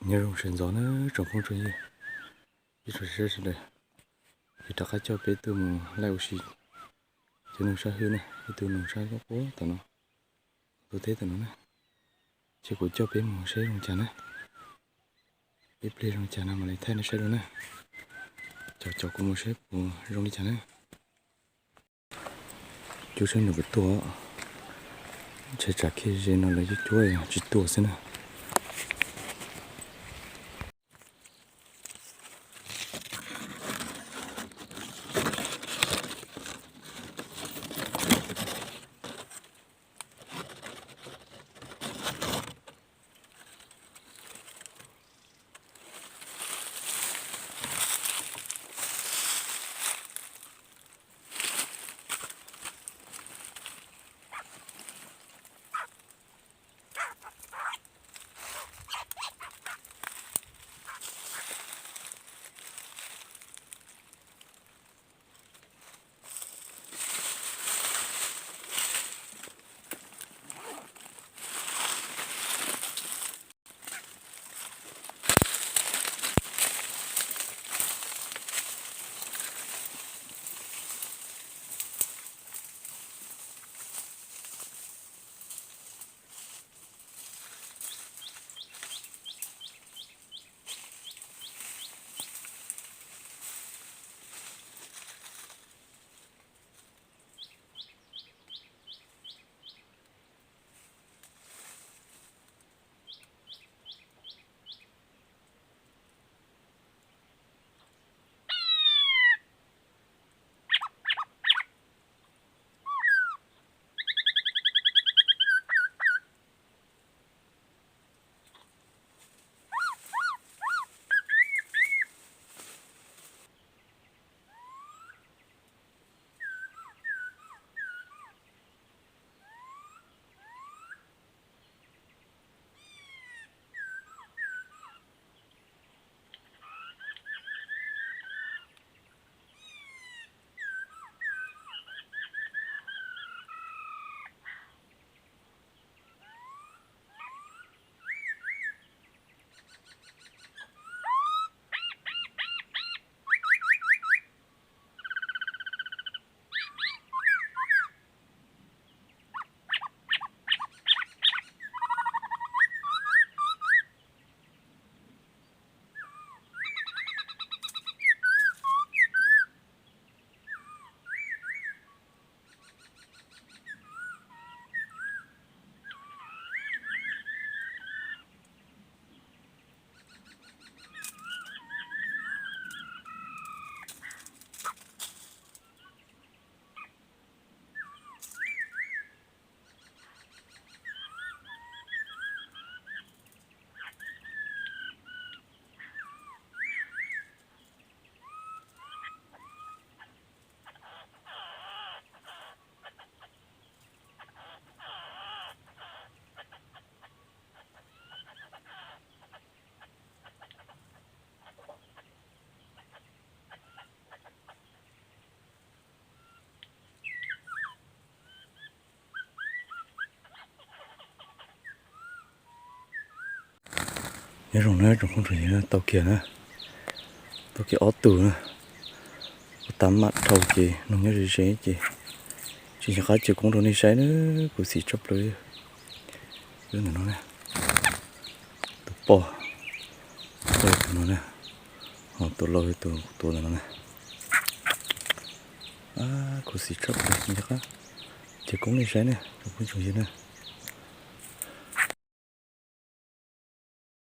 Nyob zoo sawv ntxov na tsoom phooj tsoom ywg, ib tsoom saib sawv daws, ces rov qab coj peb tuaj mus laij ua si cov noog sab hwb na, ib tug noog sab qub tom no, tus teb tom no na. Ces kuv coj peb mus saib zoo cas na, ib pliag zoo cas no mam li thaij nej saib dua na. Cov cov kuv mus saib puas zoo li cas na. Cuab sab nws kuv tuaj, ntshai tsam kiag ze no lawv cuab cuab tsis tuaj xwb na. Nyob zoo na tsoom phooj tsoom ywg, tau kiag na, tau kiag ob tug na, tab mam dhau ces noog nyob ze ze ces tsis nco qab cia koob rau nej saib na, khuv xim tshaj plaws. Ntawm no na, tus poj, poj tus no na, ho tus laus tus kuv tuav ntawm no na. Khuv xim tshaj plaws, tsis nco qab cia koob nej saib na tsoom phooj tsoom ywg na.